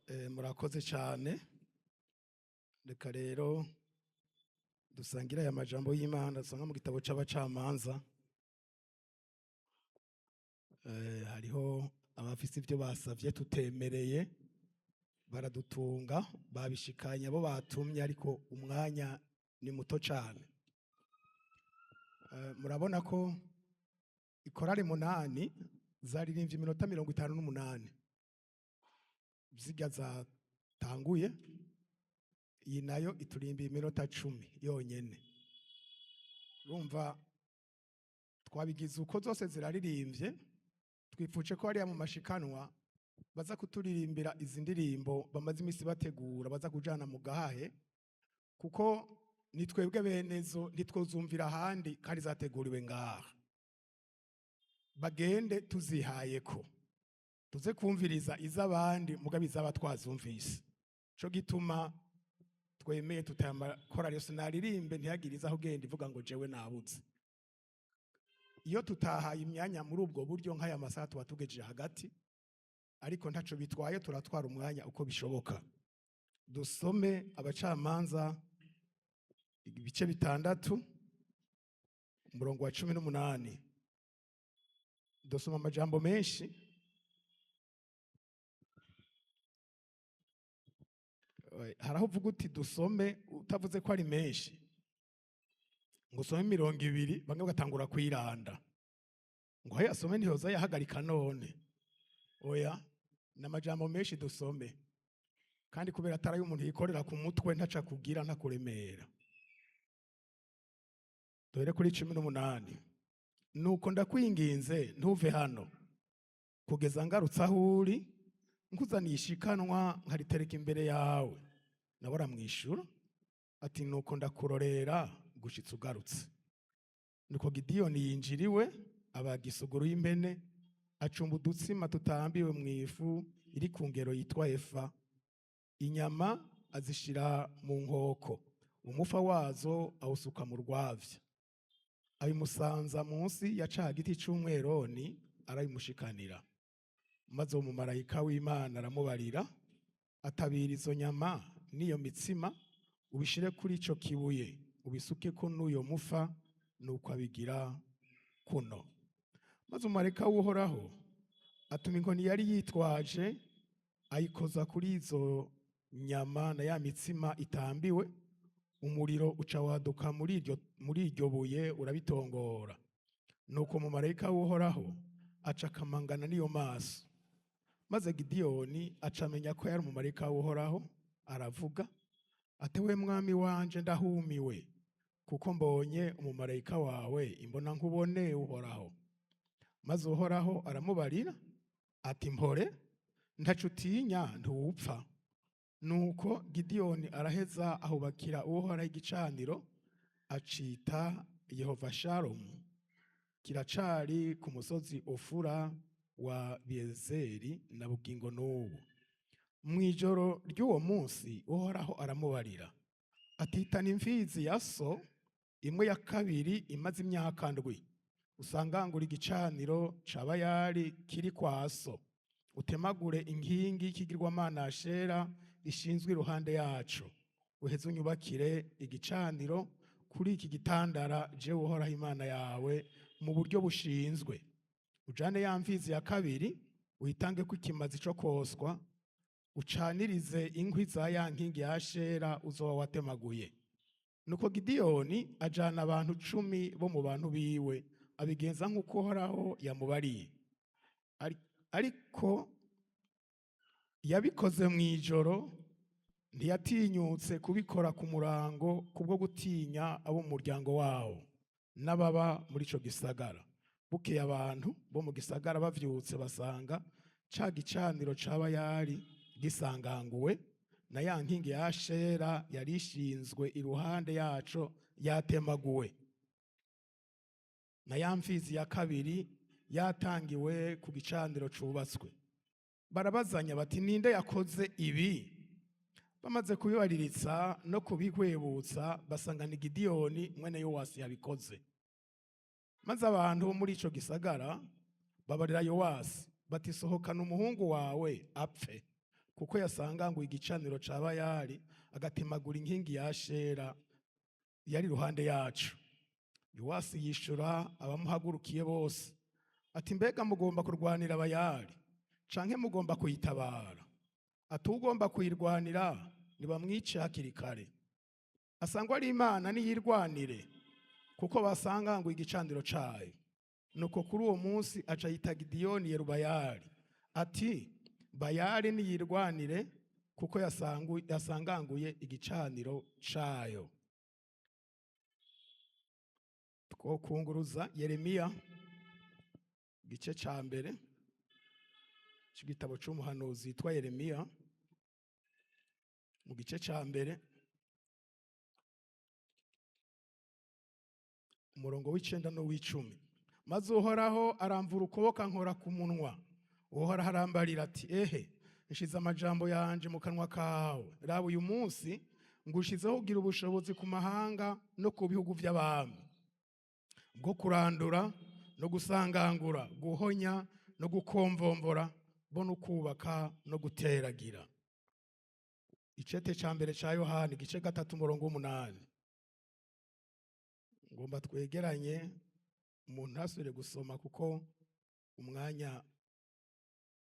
Murakoze cyane. Reka rero dusangire aya majambo y'Imana dusanga mu gitabo c'Abacamanza. Hariho abafise ivyo basavye tutemereye, baradutunga, babishikanye abo batumye, ariko umwanya ni muto cane. Murabona ko ikorari munani zaririmbye iminota 58 zirya zatanguye, iyi nayo iturimbiye iminota 10 yonyene. Urumva twabigize uko zose ziraririmbye, twifuje ko hariya mu mashikanwa baza kuturirimbira izi ndirimbo bamaze iminsi bategura, baza kujana mu gahahe, kuko ni twebwe benezo ntitwozumvira ahandi kandi zateguriwe ngaha. Bagende tuzihayeko, tuze kumviriza iz'abandi mugabo izaba twazumvise. Co gituma twemeye tutayamakorari yose naririmbe, ntihagire izaho ugenda ivuga ngo jewe nabuze. Iyo tutahaye imyanya muri ubwo buryo, nk'aya masaha tuba tugejeje hagati, ariko ntaco bitwaye, turatwara umwanya uko bishoboka. Dusome Abacamanza ibice 6, umurongo wa 18. Dusoma amajambo menshi. Hari aho uvuga uti dusome utavuze ko ari menshi, ngo usome 20, bamwe bagatangura kwiranda ngo aho yasome ntiyoza yahagarika. None oya, ni amajambo menshi, dusome. Kandi kubera atari umuntu yikorera ku mutwe, ntaca kugira ntakuremera. Duhere kuri 18. Nuko ndakwinginze, ntuve hano kugeza ngarutse aho uri, nkuzaniye ishikanwa nkaritereka imbere yawe. Nawe aramwishura ati: "Nuko ndakurorera gushitsa ugarutse." Nuko Gidiyoni yinjira iwe, abaga isuguru y'impene, acumba udutsima tutambiwe mu ifu iri ku ngero yitwa efa, inyama azishira mu nkoko, umufa wazo awusuka mu rwavya, abimusanza munsi ya ca giti c'umweroni, arabimushikanira. Maze uwo mumarayika w'Imana aramubarira atabira izo nyama n'iyo mitsima, ubishire kuri ico kibuye, ubisukeko n'uyo mufa. Nuko abigira kuno. Maze umumarayika w'Uhoraho atuma inkoni yari yitwaje, ayikoza kuri izo nyama na ya mitsima itambiwe, umuriro uca waduka muri iryo buye, urabitongora. Nuko umumarayika w'Uhoraho aca akamangana n'iyo maso. Maze Gidiyoni aca amenya ko yari umumarayika w'Uhoraho, aravuga ati: "We mwami wanje, ndahumiwe, kuko mbonye umumarayika wawe imbona nkubone, Uhoraho." Maze Uhoraho aramubarira ati: "Mpore, ntaco utinya, ntuwupfa." Nuko Gidiyoni araheza ahubakira Uhoraho igicaniro, acita Yehova Shalomu. Kiracari ku musozi Ofura wa Biyezeri na bugingo n'ubu. Mu ijoro ry'uwo munsi Uhoraho aramubarira atitana imfizi ya so, imwe ya kabiri imaze imyaka 7, usangangura igicaniro ca Bayali kiri kwa so, utemagure inkingi y'ikigirwamana Ashera ishinzwe iruhande yaco, uheze unyubakire igicaniro kuri iki gitandara, jewe Uhoraho Imana yawe, mu buryo bushinzwe. Ujane ya mfizi ya kabiri, uyitange ko ikimazi co koswa, ucanirize inkwi za ya nkingi ya Ashera uzoba watemaguye. Nuko Gidiyoni ajana abantu 10 bo mu bantu biwe, abigenza nk'uko Uhoraho yamubariye. Ariko yabikoze mu ijoro, ntiyatinyutse kubikora ku murango kubwo gutinya abo mu muryango wawo n'ababa muri ico gisagara. Bukeye abantu bo mu gisagara bavyutse, basanga ca gicaniro ca Bayali gisanganguwe, na ya nkingi ya Ashera yari ishinzwe iruhande yaco yatemaguwe, na ya mfizi ya kabiri yatangiwe ku gicaniro cubatswe. Barabazanya bati: "Ninde yakoze ibi?" Bamaze kubibariritsa no kubihwebutsa, basanga ni Gidiyoni mwene Yowasi yabikoze. Maze abantu bo muri ico gisagara babarira Yowasi bati: "Sohokana umuhungu wawe apfe." Kuko yasanganguye igicaniro ca Bayali, agatemagura inkingi ya Ashera yari iruhande yacu. Yowasi yishura abamuhagurukiye bose ati: "Mbega mugomba kurwanira Bayali, canke mugomba kuyitabara? Ati ugomba kuyirwanira nibamwice hakiri kare. Asangwa ari Imana, niyirwanire, kuko basanganguye igicaniro cayo." Nuko kuri uwo munsi aca yita Gidiyoni Yerubayali, ati: "Bayali niyirwanire, kuko yasanganguye igicaniro cayo." Twokunguruza Yeremiya, igice ca mbere c'igitabo c'umuhanuzi yitwa Yeremiya. Mu gice ca mbere, umurongo w'icenda n'uw'icumi: "Maze Uhoraho aramvura ukuboko, ankora ku munwa. Uhoraho arambarira ati: 'Ehe, nshize amajambo yanje mu kanwa kawe. Raba, uyu munsi ngushizeho kugira ubushobozi ku mahanga no ku bihugu vy'abami, bwo kurandura no gusangangura, guhonya no gukomvomvora, bo no kubaka no guteragira.'" Icete ca mbere ca Yohani, igice 3, umurongo w'umunani. Ngomba twegeranye, umuntu ntasubire gusoma kuko umwanya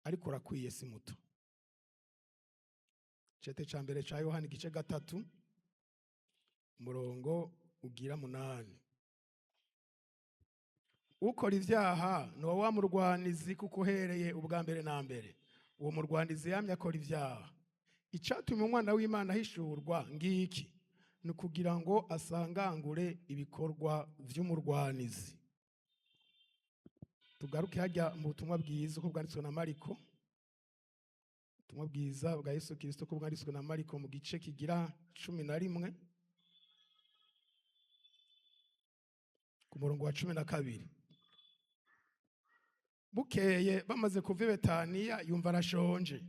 ariko urakwiye, si muto. Icete ca mbere ca Yohani, igice 3, umurongo ugira 8: "Ukora ivyaha ni wa murwanizi, kuko uhereye ubwa mbere na mbere uwo murwanizi yamye akora ivyaha. Icatumye Umwana w'Imana ahishurwa ngiki, ni ukugira ngo asangangure ibikorwa vy'umurwanizi." Tugaruke hajya mu butumwa bwiza uko bwanditswe na Mariko. Ubutumwa bwiza bwa Yesu Kristo uko bwanditswe na Mariko, mu gice kigira 11, ku murongo wa 12: "Bukeye, bamaze kuva i Betaniya, yumva arashonje.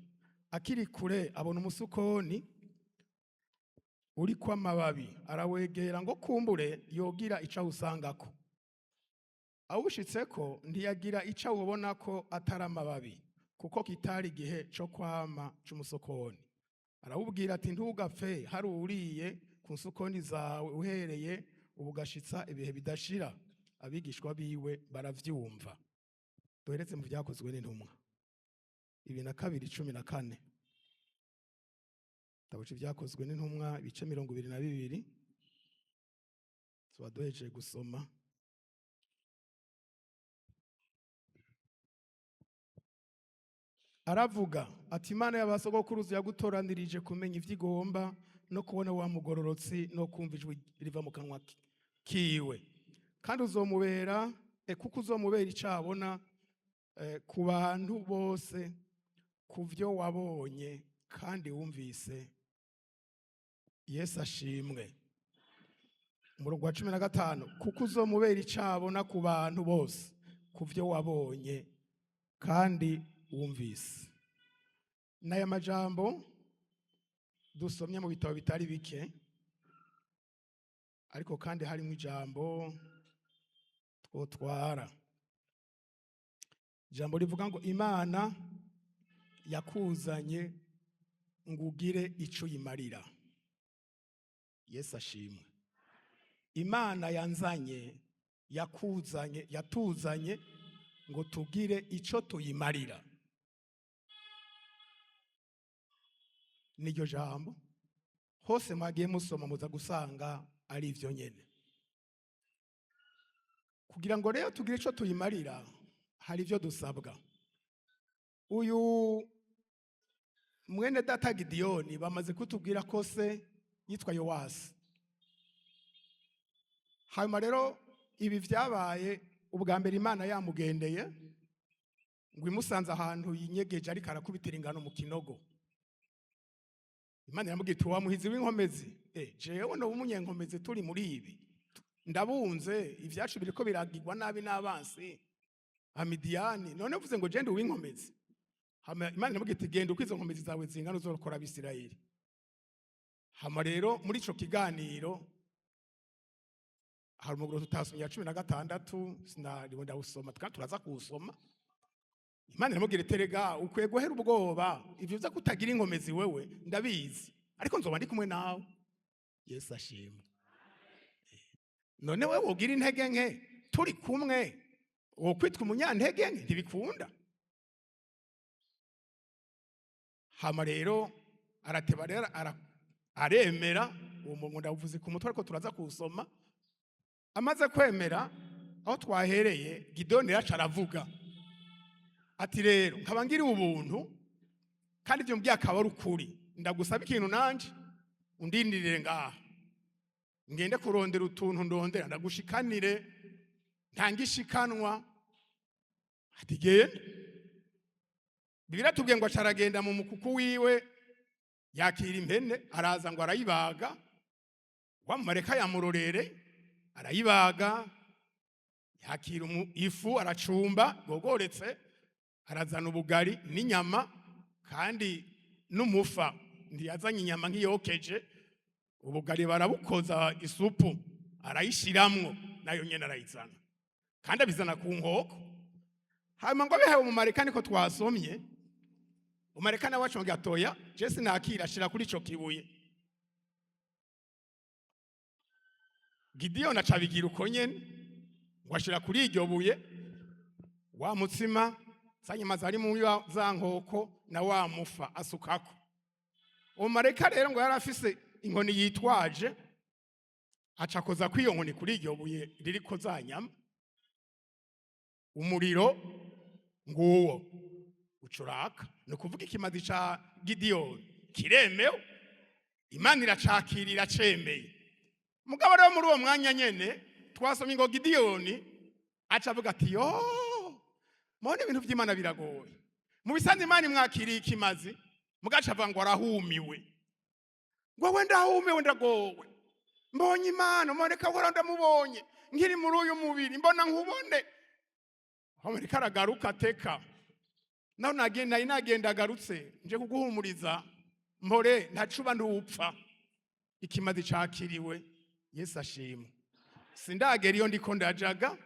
Akiri kure abona umusukoni uriko amababi, arawegera ngo kumbure yogira ico awusangako. Awushitseko ntiyagira ico awubonako atari amababi, kuko kitari igihe co kwama c'umusokoni. Arawubwira ati: 'Ntugapfe hari uwuriye ku nsukoni zawe uhereye ubu ugashitsa ibihe bidashira.' Abigishwa biwe baravyumva." Duhereze mu Vyakozwe n'Intumwa 22:14. Igitabo c'Ivyakozwe n'Intumwa, ibice 22, tuba duhejeje gusoma. Aravuga ati: "Imana y'abasogokuruza yagutoranirije kumenya ivyo igomba, no kubona wa mugororotsi, no kumva ijwi riva mu kanwa kiwe, kandi uzomubera kuko uzomubera icabona ku bantu bose ku vyo wabonye kandi wumvise." Yesu ashimwe. Umurongo wa 15: "Kuko uzomubera icabona ku bantu bose ku vyo wabonye kandi wumvise." N'aya majambo dusomye mu bitabo bitari bike, ariko kandi harimo ijambo twotwara, ijambo rivuga ngo Imana yakuzanye ngo ugire ico uyimarira. Yesu ashimwe. Imana yanzanye, yakuzanye, yatuzanye ngo tugire ico tuyimarira. Niryo jambo hose mwagiye musoma, muza gusanga ari ivyo nyene. Kugira ngo rero tugire ico tuyimarira, hari ivyo dusabwa. Uyu mwene data Gidiyoni, bamaze kutubwira ko se yitwa Yowasi. Hanyuma rero ibi vyabaye ubwa mbere Imana yamugendeye, ngo imusanze ahantu yinyegeje ariko arakubitira ingano mu kinogo. Imana iramubwira iti: "Wa muhizi w'inkomezi, jewe no umunyenkomezi, turi muri ibi, ndabunze, ivyacu biriko biragirwa nabi n'abansi Amidiyani, none uvuze ngo je ndi uw'inkomezi?" Hama Imana iramubwira iti: "Genda, uko izo nkomezi zawe zingana uzorokora Abisirayeli." Hama rero muri ico kiganiro hari umugoro tutasomye ya 16, sinariwe ndawusoma, kandi turaza kuwusoma. Imana iramubwira iti: "Erega ukwiye guhera ubwoba, ivyo vyo kutagira inkomezi wewe ndabizi, ariko nzoba ndi kumwe nawe." Yesu ashimwe. None wewe wogira intege nke turi kumwe, wokwitwa umunyantege nke? Ntibikunda. Hama rero arateba rero aremera. Uwo muntu ndawuvuze ku mutwe, ariko turaza kuwusoma. Amaze kwemera, aho twahereye, Gidoni yacu aravuga ati: "Rero nkaba ngiriwe ubuntu, kandi ibyo mbwiye akaba ari ukuri, ndagusaba ikintu nanje, undindirire ngaha ngende kurondera utuntu ndondera, ndagushikanire ntangishikanwa." Ati: "Genda." Bibiliya tubwiye ngo aca aragenda mu mukuku wiwe, yakira impene, araza ngo arayibaga, wa mumareka yamurorere, arayibaga, yakira ifu, aracumba gogoretse, arazana ubugari n'inyama kandi n'umufa. Ntiyazanye inyama nk'iyokeje, ubugari barabukoza isupu, arayishiramwo nayo nyene, arayizana kandi abizana ku nkoko. Hanyuma ngo abihawe umumareka, niko twasomye, umumareka nawe aca gatoya: "Je sinakira, ashira kuri ico kibuye." Gidiyoni aca abigira uko nyene, ngo ashira kuri iryo buye wa mutsima, za nyama zari muri za nkoko na wa mufa, asukako. Umumareka rero ngo yari afise inkoni yitwaje, aca akoza kw'iyo nkoni kuri iryo buye ririko za nyama, umuriro nguwo ucuraka. Ni ukuvuga ikimazi ca Gidiyoni kiremewe, Imana iracakira, iracemeye. Mugabo rero muri uwo mwanya nyene twasomye ngo Gidiyoni aca avuga ati: "Yo, mubona ibintu vy'Imana biragoye." Mu bisanzwe Imana imwakiriye ikimazi, mugaca avuga ngo arahumiwe, ngo: "We ndahumiwe, ndagowe, mbonye Imana, umureka uhora ndamubonye nkiri muri uyu mubiri, mbona nkubone." Amareka aragaruka ateka naho nagenda, nari nagenda agarutse nje kuguhumuriza, mpore ntacuba ndupfa, ikimazi cakiriwe. Yesu ashimwe. Sindagera iyo ndiko ndajaga.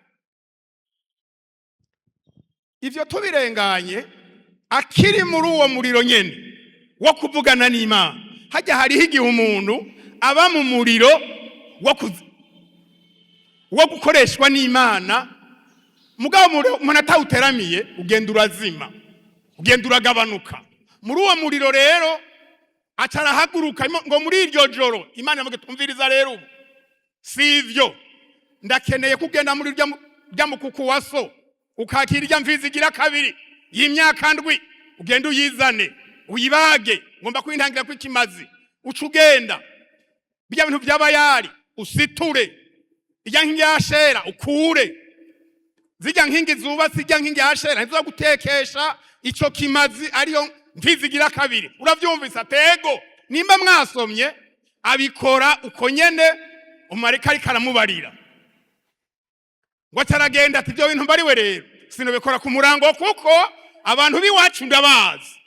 Ivyo tubirenganye, akiri muri uwo muriro nyene wo kuvugana n'Imana, hajya hariho igihe umuntu aba mu muriro wo gukoreshwa n'Imana, mugabo umuntu atawuteramiye ugenda urazima, ugenda uragabanuka. Muri uwo muriro rero aca arahaguruka ngo muri iryo joro Imana iramubwira iti: "Umviriza rero, ubu si ivyo, ndakeneye kugenda muri rya mukuku wa so, ukakira irya mfizi igira kabiri y'imyaka 7, ugende uyizane, uyibage, ngomba kwintangira kw'ikimazi. Uca ugenda birya bintu by'abayari usiture, irya nkingi ya Shera ukure, zirya nkingi zubatse irya nkingi ya Shera ntizo gutekesha ico kimazi, ariyo mfizi igira kabiri. Uravyumvise?" Atego nimba mwasomye, abikora uko nyene umarika ariko aramubarira. Ngo ataragenda ati: "Ibyo bintu mbariwe rero sinobikora ku murango, kuko abantu b'iwacu ndabazi."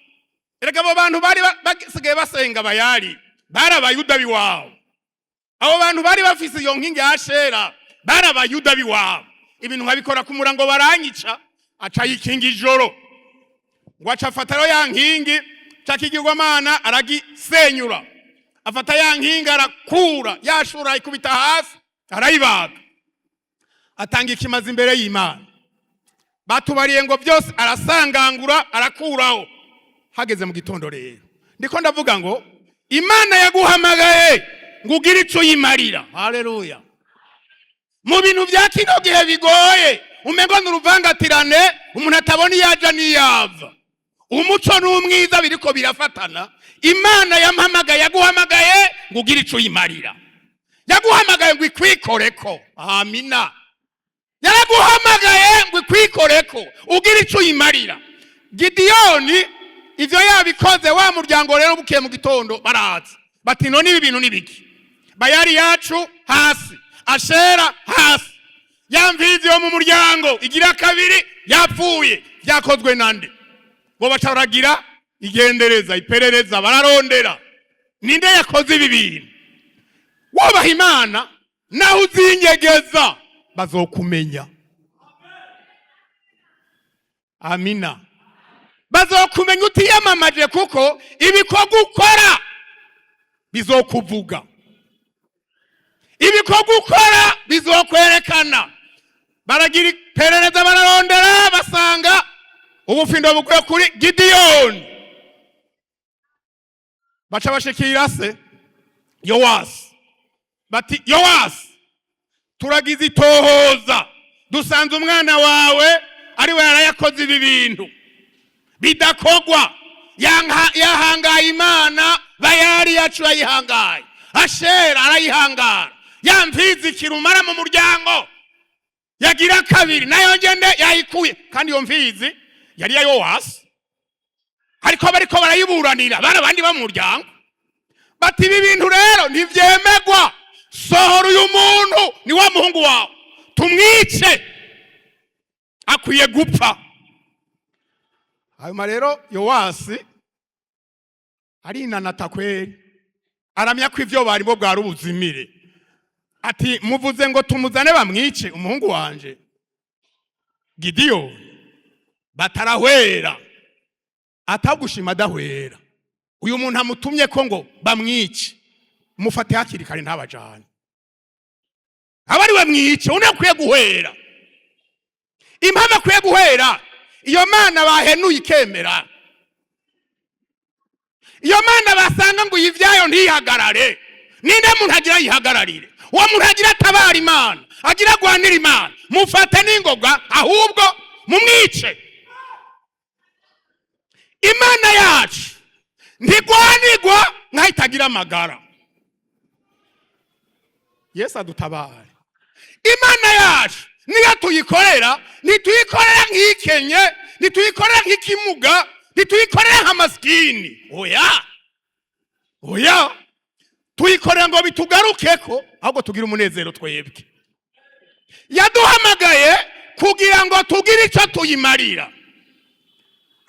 Erega abo bantu bari basigaye basenga Bayali bari Abayuda b'iwabo. Abo bantu bari bafise iyo nkingi ya Shera bari Abayuda b'iwabo. Ibintu nkabikora ku murango baranyica. Aca yikinga ijoro, ngo aca afata rero ya nkingi ca kigirwamana, aragisenyura, afata ya nkingi, arakura yashura, ayikubita hasi, arayibaga, atanga ikimazi imbere y'Imana. Batubariye ngo byose arasangangura, arakuraho. Hageze mu gitondo rero, ndiko ndavuga ngo Imana yaguhamagaye ngo ugire ico uyimarira. Haleluya. Mu bintu bya kino gihe bigoye, umengo ni uruvangatirane, umuntu atabona iyo aja n'iyava, umuco n'umwiza biriko birafatana. Imana yampamagaye, yaguhamagaye ngo ugire ico uyimarira, yaguhamagaye ngo ikwikoreko. Amina. Yaraguhamagaye ngo ikwikoreko, ugire ico uyimarira. Gidiyoni ivyo yabikoze. Wa muryango rero bukiye mu gitondo baraza bati: "None ibi bintu nibiki? Bayari yacu hasi, Ashera hasi, ya mfizi yo mu muryango igira kabiri yapfuye, byakozwe nande?" Ngo baca baragira igendereza, iperereza, bararondera ninde yakoze ibi bintu. Wubaha Imana, naho uzinyegeza bazokumenya. Amina. Bazokumenya utiyamamaje, kuko ibikorwa ukora bizokuvuga, ibikorwa ukora bizokwerekana. Baragira iperereza, bararondera, basanga ubufindo buguye kuri Gidiyoni. Baca bashikira se Yowasi, bati: "Yowasi, turagize itohoza, dusanze umwana wawe ari we yarayakoze ibi bintu bidakogwa. Yahangaye Imana Bayari yacu, yayihangaye Ashera, arayihangara ya mfizi kirumara mu muryango yagira kabiri, nayo ngende yayikuye." Kandi iyo mfizi yari iya Yowasi, ariko bariko barayiburanira bari abandi bo mu muryango. Bati: "Ibi bintu rero ntivyemegwa, sohora uyu muntu, ni wa muhungu wawe, tumwice, akwiye gupfa." Hanyuma rero Yowasi arinanata kweri, aramya ko ivyo barimo bwari ubuzimire. Ati: "Muvuze ngo tumuzane bamwice umuhungu wanje Gidiyoni?" Batarahwera, atagushima adahwera. Uyu muntu amutumye ko ngo bamwice, mufate hakiri kare, ntabajane, aba ari we mwice. Undi akwiye guhwera. Impamvu akwiye guhwera, iyo mana bahenuye ikemera, iyo mana basanga ngo iyivyayo ntihagarare, ninde muntu agira yihagararire? Uwo muntu agira atabara Imana, agira agwanira Imana, mufate n'ingoga, ahubwo mumwice. Imana yacu ntigwanirwa nk'aho itagira amagara. Yesu adutabare. Imana yacu niyo tuyikorera, ntituyikorera nk'ikenye, ntituyikorera nk'ikimuga, ntituyikorera nk'amasikini. Oya, oya, tuyikorera ngo bitugarukeko, ahubwo tugire umunezero. Twebwe yaduhamagaye kugira ngo tugire icyo tuyimarira.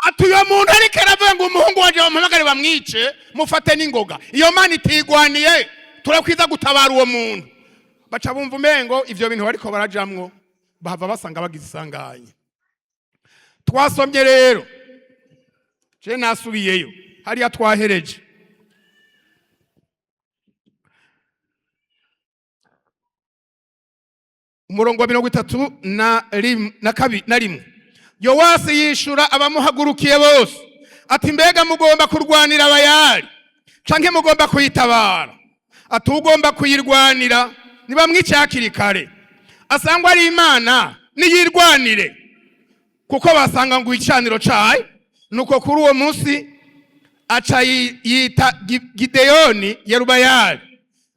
Ati: "Uyo muntu ariko aravuga ngo umuhungu wanje bamuhamagare bamwice, mufate n'ingoga. Iyo mana itigwaniye, turakwiza gutabara uwo muntu." Baca bumva umengo ivyo bintu bariko barajamwo, bahava basanga bagize isanganya. Twasomye rero, je nasubiyeyo hariya twahereje, umurongo wa 32 na rimwe. Yowasi yishura abamuhagurukiye bose ati: "Mbega mugomba kurwanira Abayali canke mugomba kuyitabara?" Ati: "Ugomba kuyirwanira nibamwice hakiri kare, asangwa ari Imana niyirwanire, kuko basanga ngo icaniro cayo." Nuko kuri uwo munsi aca yita Gideyoni Yerubayali,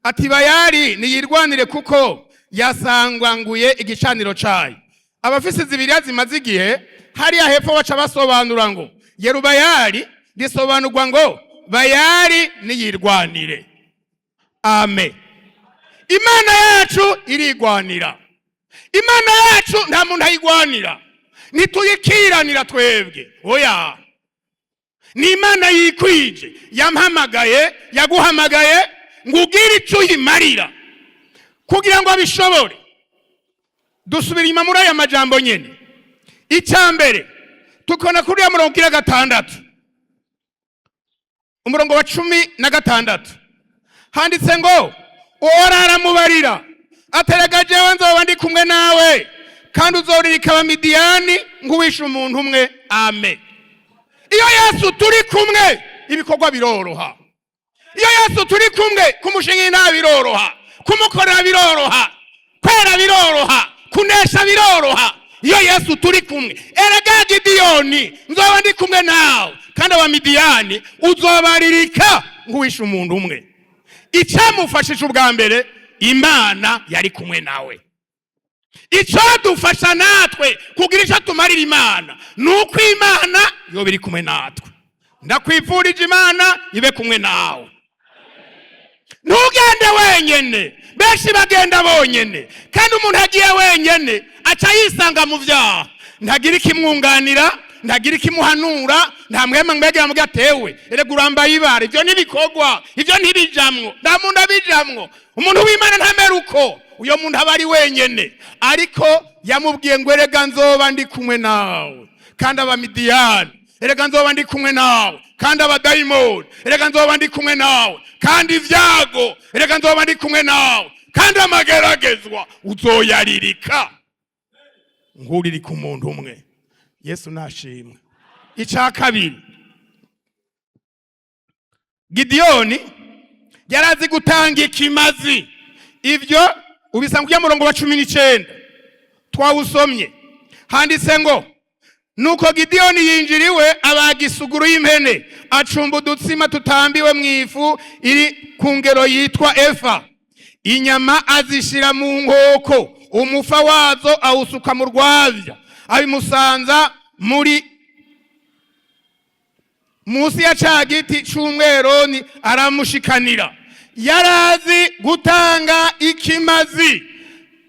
ati: "Bayali niyirwanire, kuko yasangwanguye igicaniro cayo." Abafise zibiriya zimaze igihe hariya hepfo baca basobanura ngo Yerubayali risobanurwa ngo Bayali niyirwanire. Amen. Imana yacu irigwanira. Imana yacu nta muntu ayigwanira, ntituyikiranira twebwe, oya. Ni Imana yikwije, yampamagaye, yaguhamagaye ngo ugire icyo uyimarira kugira ngo abishobore. Dusubira inyuma muri aya majambo nyene. Icya mbere tukabona kuri uriya murongo ugira gatandatu, umurongo wa 16, handitse ngo: "Uhoraho aramubarira aterega: jewe nzoba ndi kumwe nawe, kandi uzoririka Abamidiyani nk'uwishe umuntu umwe." Amen. Iyo Yesu turi kumwe, ibikorwa biroroha. Iyo Yesu turi kumwe, kumushinga inama biroroha, kumukorera biroroha, kwera biroroha, kunesha biroroha iyo Yesu turi kumwe. Erega Gidiyoni, nzoba ndi kumwe nawe, kandi Abamidiyani uzobaririka nk'uwishe umuntu umwe. Icyamufashije ubwa mbere, Imana yari kumwe nawe. Icyadufasha natwe kugira icyo tumarira Imana ni uko Imana yoba iri kumwe natwe. Ndakwifurije Imana ibe kumwe nawe, ntugende wenyene. Benshi bagenda bonyene, kandi umuntu agiye wenyene aca yisanga mu byaha. Ntagira ikimwunganira, ntagira ikimuhanura, nta mwema mwegera muga atewe: "Erega urambaye ibara, ivyo ntibikorwa, ivyo ntibijamwo." Nta muntu abijamwo. Umuntu w'Imana ntamera uko. Uyo muntu aba ari wenyene, ariko yamubwiye ngo: "Erega nzoba ndi kumwe nawe, kandi Abamidiyani Erega nzoba ndi kumwe nawe, kandi abadayimoni, erega nzoba ndi kumwe nawe, kandi ibyago, erega nzoba ndi kumwe nawe, kandi amageragezwa uzoyaririka nkuririka umuntu umwe. Yesu nashimwe. Icya kabiri, Gidiyoni yarazi gutanga ikimazi. Ibyo ubisanga ujya murongo wa 19 twawusomye, handitse ngo: "Nuko Gidiyoni yinjira iwe, abaga isuguru y'impene, acumba udutsima tutambiwe mu ifu iri ku ngero yitwa efa, inyama azishyira mu nkoko, umufa wazo awusuka mu rwabya, abimusanza muri munsi ya ca giti c'umweroni, aramushikanira." Yarazi gutanga ikimazi.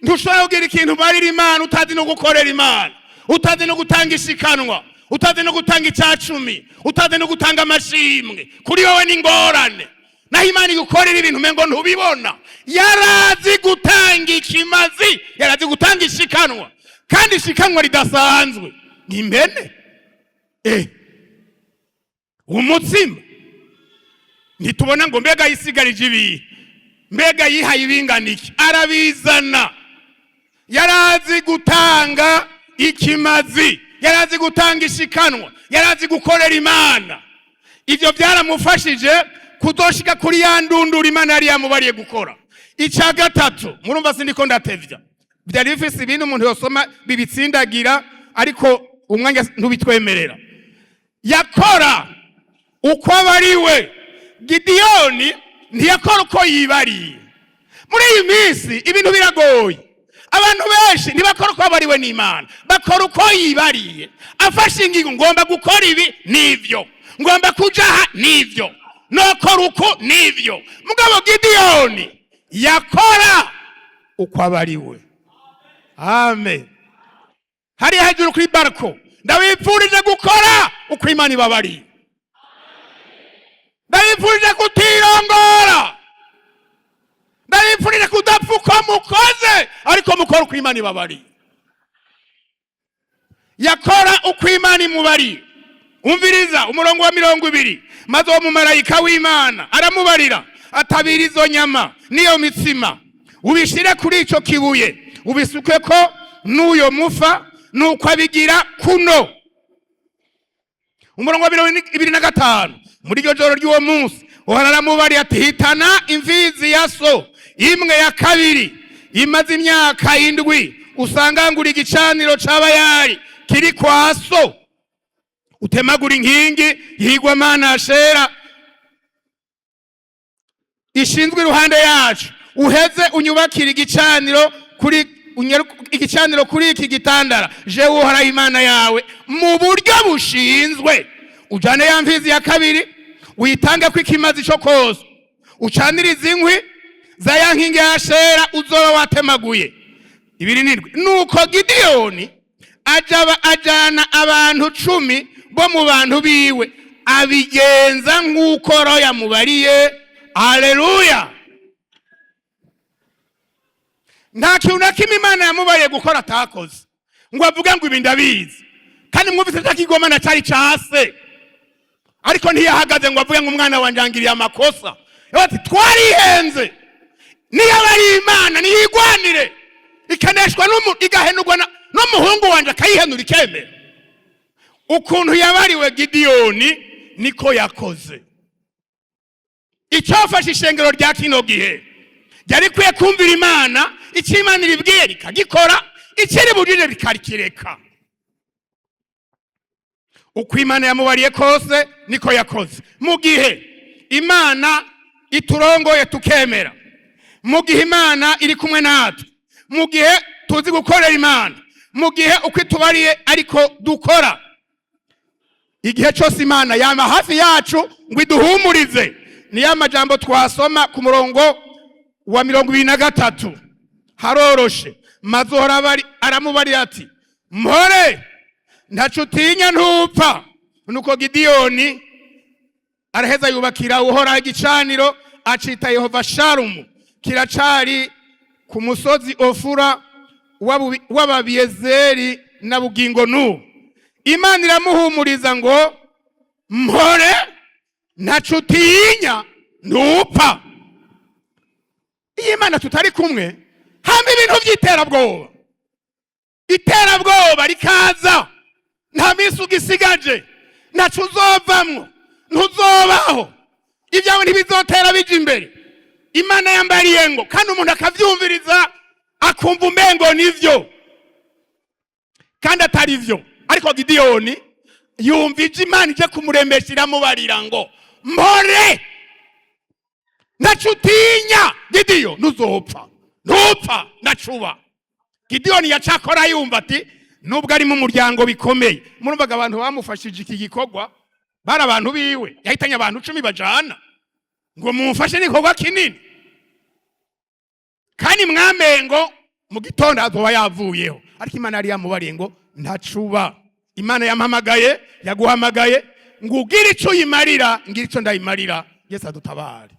Ntushobora kugira ikintu umarira Imana utazi no gukorera Imana, utazi no gutanga ishikanwa, utazi no gutanga icacumi, utazi no gutanga amashimwe. Kuri wowe ni ingorane, naho Imana igukorera ibintu umengo ntubibona. Yarazi gutanga ikimazi, yarazi gutanga ishikanwa, kandi ishikanwa ridasanzwe ni impene, umutsima. Ntitubona ngo mbega yisigarije ibihe, mbega yihaye ibingana iki, arabizana. Yarazi gutanga ikimazi, yarazi gutanga ishikanwa, yarazi gukorera Imana. Ibyo byaramufashije kuzoshika kuri ya ndundura Imana yari yamubariye gukora. Icya gatatu, murumva sindiko ndatevya, byari bifise ibintu umuntu yosoma bibitsindagira, ariko umwanya ntubitwemerera. Yakora uko abariwe. Gidiyoni ntiyakora uko yibariye. Muri iyi minsi ibintu biragoye, abantu benshi ntibakora uko abariwe n'Imana, bakora uko yibariye. Afashe ingingo: ngomba gukora ibi n'ibyo, ngomba kuja aha n'ibyo, nokora uku n'ibyo. Mugabo Gidiyoni yakora uko abariwe. Amen. Hariya hejuru kuri bariko, ndabipfurije gukora uko Imana ibabariye, ndabipfurije kutirongora, ndabipfurije kudapfa uko mukoze, ariko mukora uko Imana ibabariye. Yakora uko Imana imubariye. Umviriza umurongo wa 20: "Maze uwo mumarayika w'Imana aramubarira atabira izo nyama n'iyo mitsima, ubishire kuri ico kibuye, ubisuke ko n'uyo mufa. Nuko abigira kuno." Umurongo wa 25: "Muri iryo joro ry'uwo munsi Uhoraho aramubariye ati: hitana imfizi ya so imwe ya kabiri imaze imyaka 7, usangangura igicaniro c'Abayari kiri kwa so, utemagura inkingi yigwamana Ashera ishinzwe iruhande yacu, uheze unyubakire igicaniro kuri iki gitandara jewe Uhoraho Imana yawe mu buryo bushinzwe. Ujane ya mfizi ya kabiri, uyitange ko ikimazi co kose, ucanirize inkwi za ya nkingi ya Ashera uzoba watemaguye." 27: "Nuko Gidiyoni ajana abantu 10 bo mu bantu biwe, abigenza nk'uko Roho yamubariye." Aleluya! Nta kintu na kimwe Imana yamubariye gukora atakoze ngo avuge ngo ibi ndabizi. Kandi mwumvise cya kigomana cyari case, ariko ntiyahagaze ngo avuge ngo umwana wanjye angiriye amakosa. Ati: twarihenze, niyo aba ari Imana niyigwanire, ikaneshwa igahenurwa n'umuhungu wanjye, akayihenura ikemera. Ukuntu yabariwe Gidiyoni niko yakoze. Icyofashe ishengero rya kino gihe, ryari rikwiye kumvira Imana. Icyo Imana iribwiye rikagikora, icyo iribujije rikarikireka. Uko Imana yamubariye kose niko yakoze. Mu gihe Imana iturongoye tukemera, mu gihe Imana iri kumwe natwe, mu gihe tuzi gukorera Imana, mu gihe uko itubariye ariko dukora, igihe cyose Imana yama hafi yacu ngo iduhumurize. Niyo amajambo twasoma ku murongo wa 23, haroroshe: "Maze Uhoraho aramubarira ati: mpore, ntaco utinya, ntupfa. Nuko Gidiyoni araheza yubakira Uhoraho igicaniro, acita Yehova Sharumu. Kiracari ku musozi Ofura w'Ababiyezeri na bugingo n'ubu." Imana iramuhumuriza ngo Mpore, ntaco utinya, ntupfa. Iyo Imana tutari kumwe, hamba ibintu by'iterabwoba, iterabwoba rikaza: nta minsi ugisigaje, ntaco uzovamwo, ntuzobaho, ibyawe ntibizotera bija imbere. Imana yambariye ngo, kandi umuntu akavyumviriza akumva umengo nivyo kandi atari vyo. Ariko Gidiyoni yumva ije Imana ije kumurembesha, iramubarira ngo: "Mpore, ntaco utinya, Gidiyo, ntuzopfa, ntupfa, ndacuba." Gidiyoni yacakora yumva ati nubwo ari mu muryango bikomeye. Murumvaga abantu bamufashije iki gikorwa bari abantu biwe, yahitanye abantu 10 bajana ngo mumufashe n'igikorwa kinini, kandi mwamengo mu gitondo azoba yavuyeho. Ariko Imana yari yamubariye ngo ntacuba. Imana yampamagaye, yaguhamagaye ngo ugire ico uyimarira, ngire ico ndayimarira. Yesu adutabare.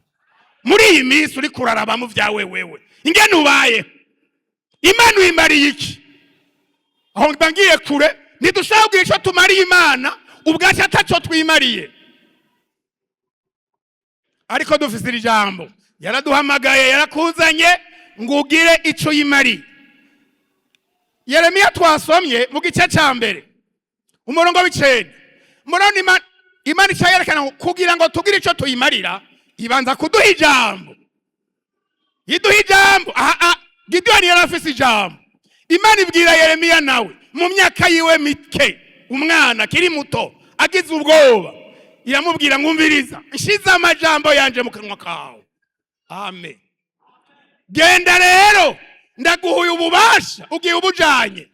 Muri iyi minsi uri kuraraba mu vyawe wewe ingene ubaye, Imana uyimariye iki? Aho mba ngiye kure. Ntidushobora kugira ico tumariye Imana ubwacu ataco twimariye, ariko dufise iri jambo: yaraduhamagaye, yarakuzanye ngo ugire ico uyimariye. Yeremiya twasomye mu gice ca 1, umurongo w'9, murabona Imana ica yerekana ngo kugira ngo tugire ico tuyimarira, ibanza kuduha ijambo, iduha ijambo. Aha Gidiyoni yari afise ijambo. Imana ibwira Yeremiya nawe mu myaka yiwe mike, umwana akiri muto, agize ubwoba, iramubwira ngo: "Umviriza, nshize amajambo yanje mu kanwa kawe. Amen. Genda rero, ndaguhuye ububasha, ugiye ubujanye.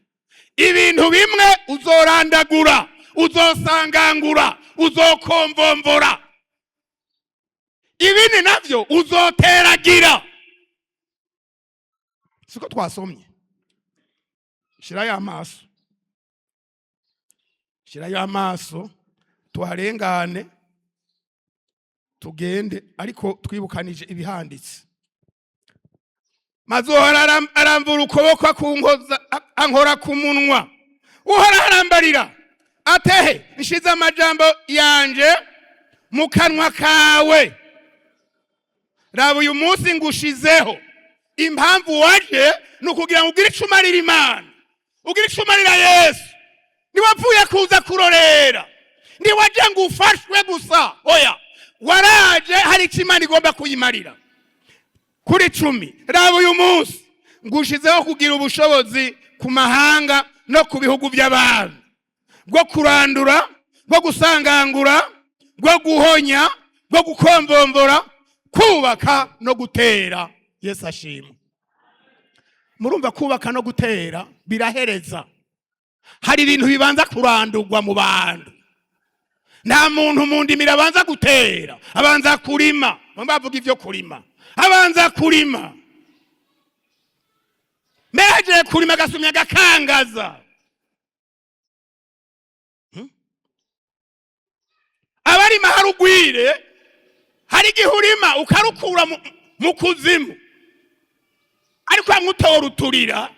Ibintu bimwe uzorandagura, uzosangangura, uzokomvomvora, ibindi navyo uzoteragira." Siko twasomye? Shirayo amaso, shirayo amaso, tuharengane tugende, ariko twibukanije ibihanditse. Maze Uhoraho aramvura ukuboko akunkoza, ankora ku munwa. Uhoraho arambarira atehe: "Nshize amajambo yanje mu kanwa kawe. Raba, uyu munsi ngushizeho." Impamvu waje ni ukugira ngo ugire ico umarira Imana, ugire ico umarira Yesu. Ntiwapfuye kuza kurorera, ntiwaje ngo ufashwe gusa, oya, waraje hari icyo Imana igomba kuyimarira. Kuri 10: "Raba, uyu munsi ngushizeho kugira ubushobozi ku mahanga no ku bihugu by'abantu, bwo kurandura, bwo gusangangura, bwo guhonya, bwo gukombombora, kubaka no gutera." Yesu ashimwe. Murumva, kubaka no gutera birahereza. Hari ibintu bibanza kurandurwa mu bantu. Nta muntu mu ndimiro abanza gutera, abanza kurima. Bamwe bavuga ibyo kurima, abanza kurima. Mbere agiye kurima agasumya, agakangaza. Abarima harugwire, hari igihe urima ukarukura mu kuzimu, ariko hamwe utora uturira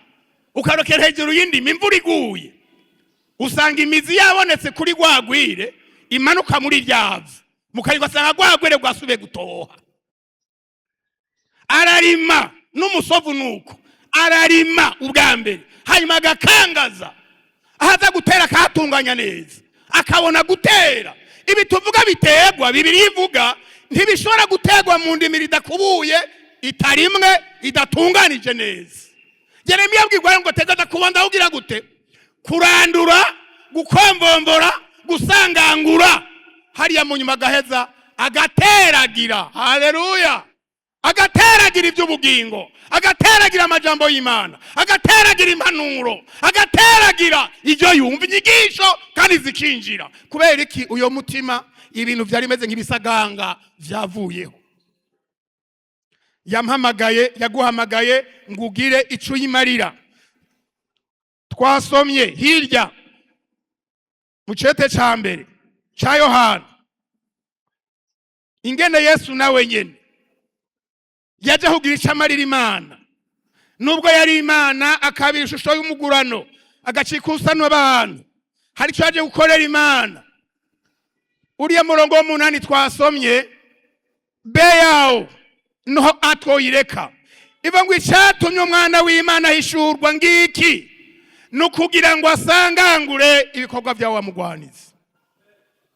ukarokera hejuru y'indimo, imvura iguye usanga imizi yabonetse kuri rwagwire, imanuka muri ryavu, mukayugasanga rwagwire rwasubiye gutoha. Ararima n'umusovu, nuko ararima ubwa mbere, hanyuma agakangaza ahaza gutera, akahatunganya neza, akabona gutera. Ibi tuvuga biterwa, Bibiliya ivuga, ntibishobora guterwa mu ndimiro idakubuye, itarimwe, idatunganije neza. Yeremiya abwirwa ngo tegeza kubanza kugira gute? Kurandura, gukombombora, gusangangura hariya, mu nyuma agaheza agateragira. Haleluya! Agateragira iby'ubugingo, agateragira amajambo y'Imana, agateragira impanuro, agateragira ibyo yumva, inyigisho, kandi zikinjira. Kubera iki? Uyo mutima ibintu byari bimeze nk'ibisaganga byavuyeho. Yampamagaye, yaguhamagaye ngo ugire ico uyimarira. Twasomye hirya mu cete ca mbere ca Yohana ingene Yesu nawe nyene yaje kugira ico amarira Imana. Nubwo yari Imana, akabira ishusho y'umugurano, agacika usa n'abantu, hari icyo yaje gukorera Imana. Uriya murongo w'umunani twasomye, be yawo niho atwoyireka iva ngo: "Icyatumye Umwana w'Imana ahishurwa ngiki, ni ukugira ngo asangangure ibikorwa bya wa mugwanizi."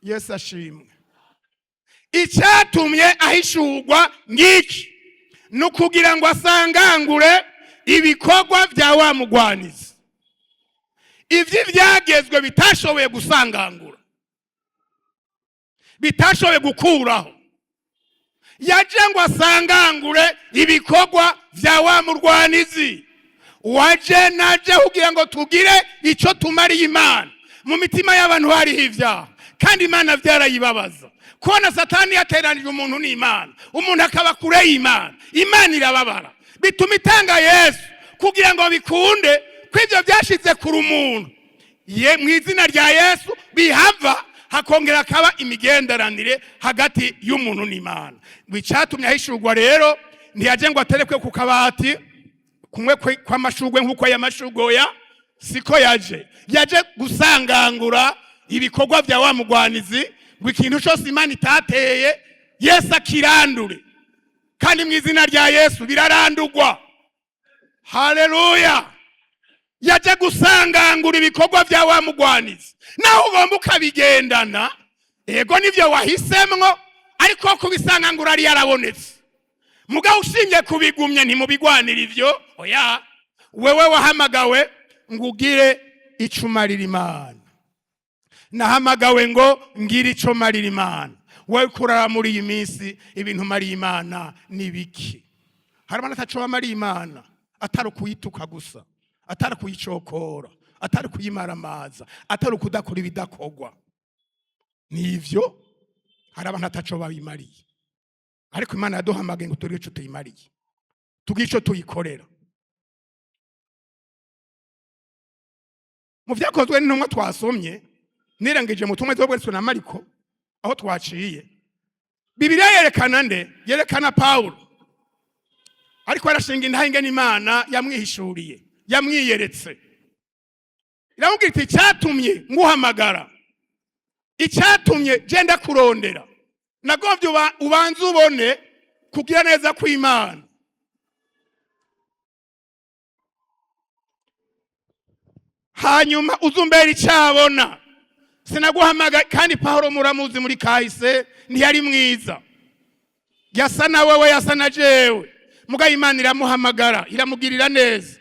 Yesu ashimwe. Icyatumye ahishurwa ngiki, ni ukugira ngo asangangure ibikorwa bya wa mugwanizi. Ibyo ibyagezwe bitashoboye gusangangura, bitashoboye gukuraho, yaje ngo asangangure ibikorwa bya wa murwanizi. Waje naje kugira ngo tugire icyo tumariye Imana. Mu mitima y'abantu hariho ibyaha, kandi Imana byarayibabaza kubona Satani yateranije umuntu n'Imana, umuntu akaba kure y'Imana. Imana irababara, bituma itanga Yesu kugira ngo bikunde ko ibyo byashize kure umuntu ye mu izina rya Yesu bihava, hakongera akaba imigenderanire hagati y'umuntu n'Imana. Ngo icyatumye ahishurwa rero, ntiyaje ngo aterekwe ku kabati kumwe kw'amashugwe nk'uko aya mashugwe ya siko yaje. Yaje gusangangura ibikorwa bya wa mugwanizi, ngo ikintu cyose Imana itateye, Yesu akirandure. Kandi mu izina rya Yesu birarandurwa. Haleluya! Yaje gusangangura ibikorwa bya wa mugwanizi. Naho ugomba ukabigendana, ego nibyo wahisemwo, ariko kubisangangura ari yarabonetse. Mugabo ushingiye kubigumya, ntimubigwanira ivyo. Oya, wewe wahamagawe ngo ugire ico umarira Imana. Nahamagawe ngo ngire ico marira Imana. Wowe kurara muri iyi minsi, ibintu mariye Imana ni biki? Hari abantu ataco bamariye Imana atari ukuyituka gusa, atari kuyicokora, atari kuyimaramaza, atari ukudakora ibidakorwa. Nivyo, hari abantu ataco babimariye, ariko Imana yaduhamagaye ngo tugire ico tuyimariye, tugire ico tuyikorera. Mu Vyakozwe n'Intumwa twasomye, nirangije mu tumwe zobweretswe na Mariko aho twaciye, Bibiliya yerekana nde? Yerekana Pawulo ariko arashinga intahe ingene Imana yamwihishuriye, yamwiyeretse, iramubwira iti: "Icyatumye nguhamagara, icyatumye genda kurondera, nagombye ubanze ubone kugira neza kw'Imana." Hanyuma uzumbera icyabona. Sinaguhamagaye. Kandi Pawulo muramuzi muri kahise, ntiyari mwiza, yasa na wewe, yasa na jewe. Mugabo Imana iramuhamagara, iramugirira neza.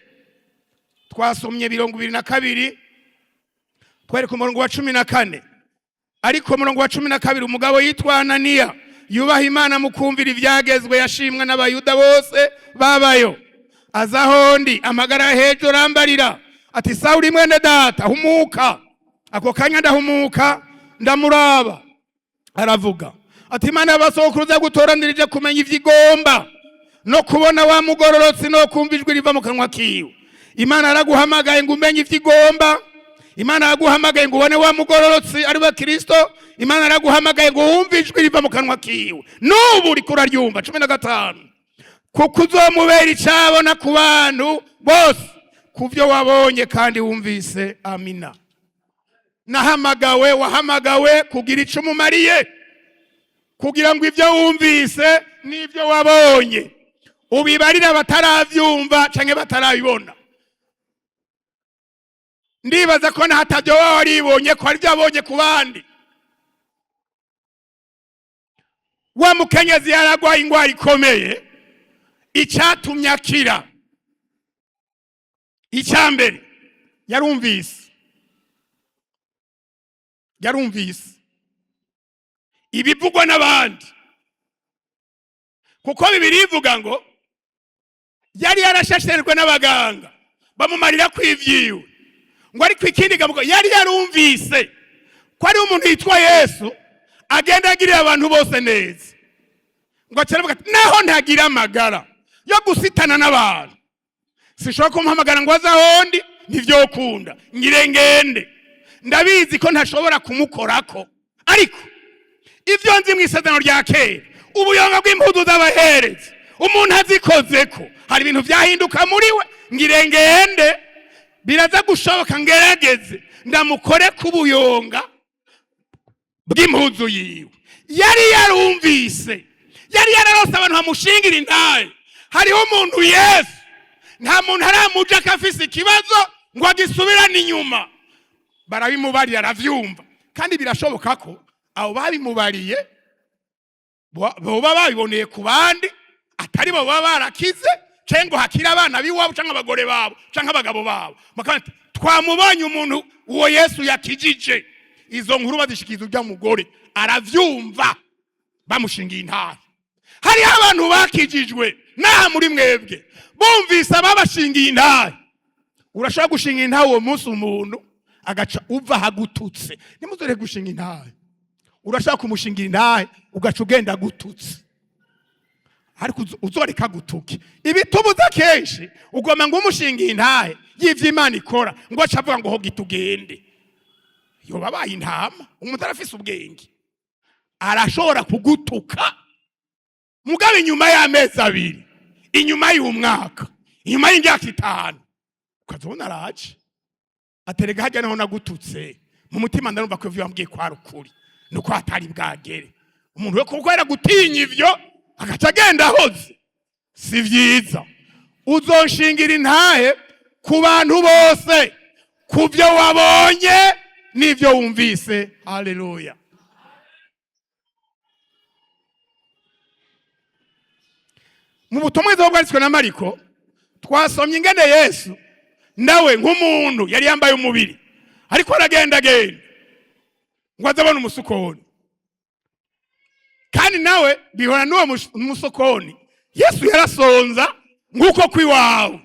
Twasomye 22, twari ku murongo wa 14. Ariko umurongo wa 12: "Umugabo yitwa Ananiya, yubaha Imana mu kumvira ibyagezwe, yashimwa n'Abayuda bose babayo, aza aho ndi, amagara hejuru, arambarira ati: 'Sawuli mwene data, humuka.' Ako kanya ndahumuka, ndamuraba. Aravuga ati: 'Imana y'abasokuruza yagutoranirije kumenya ivyo igomba, no kubona wa mugororotsi, no kumva ijwi riva mu kanwa kiwe.' Imana yaraguhamagaye ngo umenye ivyo igomba. Imana yaraguhamagaye ngo ubone wa mugororotsi, ari we Kristo. Imana yaraguhamagaye ngo wumve ijwi riva mu kanwa kiwe. N'ubu uriko uraryumva." 15: "Kuko uzomubera icabona ku bantu bose ku byo wabonye kandi wumvise." Amina. Nahamagawe, wahamagawe kugira ico umumariye, kugira ngo ibyo wumvise n'ibyo wabonye ubibarire abataravyumva canke batarabibona. Ndibaza ko nahatabyo waba waribonye ko hari ibyo wabonye ku bandi. Wa mukenyezi yaragwaye ingwara ikomeye. Icyatumye akira, icya mbere, yarumvise, yarumvise ibivugwa n'abandi, kuko Bibiliya ivuga ngo yari yarashasherwe n'abaganga, bamumarira kwivyiwe. Ngo ariko ikindi gavuga, yari yarumvise ko ari umuntu yitwa Yesu agenda agirira abantu bose neza. Ngo acaravuga ati: "Naho ntagira amagara yo gusitana n'abantu, sishobora kumuhamagara ngo aze ahondi, ntivyokunda, ngire ngende. Ndabizi ko ntashobora kumukorako, ariko ibyo nzi mu Isezerano rya Kera, ubuyonga bw'impuzu z'abaherezi, umuntu azikozeko hari ibintu vyahinduka muri we. Ngire ngende, biraza gushoboka, ngerageze ndamukore ku buyonga." Bw'impuzu yiwe. Yari yarumvise, yari yararose abantu bamushingira intahe. Hariho umuntu Yesu, nta muntu aramuja ko afise ikibazo ngo agisubirane inyuma. Barabimubariye, aravyumva. Kandi birashoboka ko abo babimubariye boba babiboneye ku bandi atari bo, baba barakize, canke ngo hakire abana b'iwabo, canke abagore babo, canke abagabo babo. Bakavuga bati, "Twamubonye umuntu uwo Yesu yakijije." Izo nkuru bazishikiza urya mugore, aravyumva, bamushingiye intahe. Hariho abantu bakijijwe n'aha muri mwebwe bumvise ababashingiye intahe. Urashobora gushinga intahe uwo munsi, umuntu agaca uva hagututse. Nimuzore gushinga intahe. Urashaka kumushingira intahe, ugaca ugenda agututse, ariko uzoreka gutuke. Ibitubuza kenshi, ugomba ngo umushingiye intahe y'ivyo Imana ikora, ngo aca avuga ngo hogi tugende. Yoba abaye intama. Umuntu arafise ubwenge, arashobora kugutuka, mugabo inyuma y'amezi 2, inyuma y'umwaka, inyuma y'imyaka 5, ukazobona araje aterega hajya naho nagututse. Mu mutima ndarumva ko ivyo wambwiye kwari ukuri, nuko hatari bwagere. Umuntu we kuko gutinya ivyo, agaca agenda ahoze. Si vyiza. Uzonshingira intahe ku bantu bose, ku byo wabonye n'ivyo wumvise. Haleluya! Mu butumwa bwiza bwanditswe na Mariko, twasomye ingene Yesu nawe nk'umuntu yari yambaye umubiri, ariko aragendagenda, ngo aze abone umusukoni. Kandi nawe bihora n'uwo musokoni. Yesu yarasonza nk'uko kw'iwawe,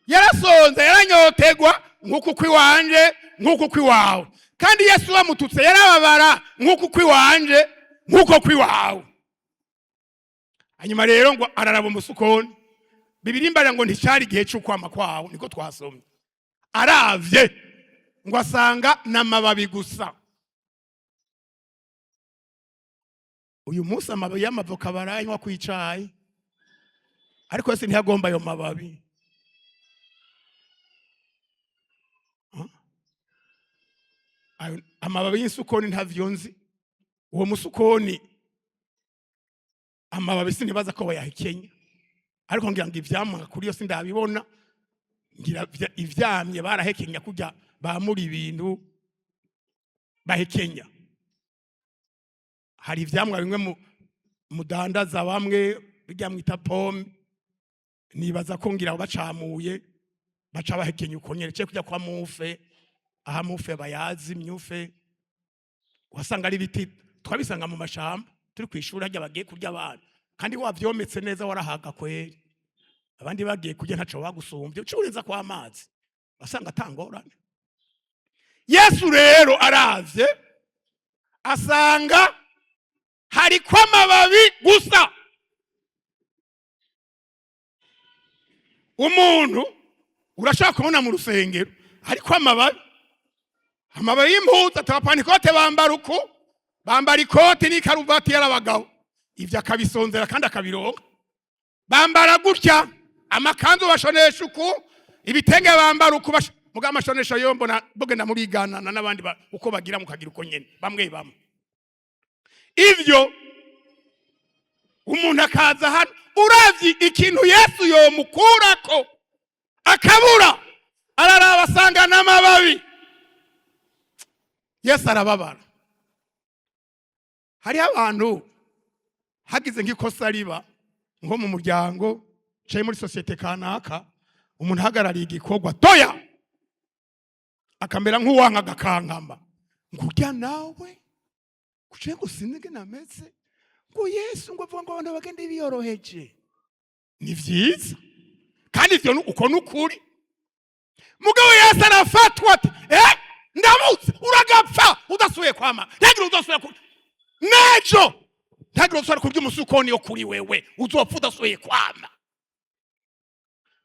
yarasonza, yaranyotegwa nk'uko kw'iwanje, nk'uko kw'iwawe. Kandi Yesu bamututse yarababara nk'uko kw'iwanje, nk'uko kw'iwawe. Hanyuma rero ngo araraba umusukoni. Bibiliya imbarira ngo nticyari igihe cy'ukwama kwawo, niko twasomye. Aravye ngo asanga n'amababi gusa. Uyu munsi amababi y'amavoka barayanywa ku icayi, ariko yose ntiyagomba ayo mababi. Huh? Ayo amababi y'insukoni ntavyo nzi. Uwo musukoni amababi sinibaza ko bayahekenya, ariko ngira ngo ivyamwa kuri yo sindabibona. Ngira ivyamye barahekenya, kurya bamura ibintu bahekenya. Hari ivyamwa bimwe mudandaza, bamwe bijya mwita pome, nibaza ko ngira bacamuye baca bahekenya uko nyene, cyo kujya kwa mufe, aha mufe bayazi myufe, wasanga ari ibiti twabisanga mu mashamba turi kwishuri, harya bagiye kurya abana. Kandi wavyometse neza, warahaga kweri. Abandi bagiye kurya ntaco bagusumbye, ucurenza kwa amazi wasanga atangorane. Yesu rero aravye asanga hariko amababi gusa. Umuntu urashaka kubona mu rusengero hariko amababi, amababi y'impuzu. Abapantekote bambara uku, bambara ikoti n'ikaruvati y'abagabo, ivyo akabisonzera kandi akabironka. Bambara gutya, amakanzu bashonesha uku, ibitenge bambara uku, muga amashonesha yo mbona bugenda muriganana n'abandi uko bagira, mukagira uko nyene bamwe bamwe. Ivyo umuntu akaza hano, uravye ikintu Yesu yomukurako akabura, araraba asanga n'amababi. Yesu arababara. Hariho abantu hagize nk'ikosa riba nko mu muryango canke muri sosiyete kanaka, umuntu ahagarariye igikorwa toya akamera nk'uwanka, agakankama ngo urya nawe kuciye ngo sinige nameze ngo Yesu ngo avuga ngo abantu bagende biyoroheje. Ni vyiza, kandi ivyo uko nukuri. Mugabo Yesu arafatwa ati ndamutse uragapfa udasubiye kwama, ntagire udasubira ku nejo, ntagire udasubira kurya umusukoni yo kuri wewe, uzopfa udasubiye kwama.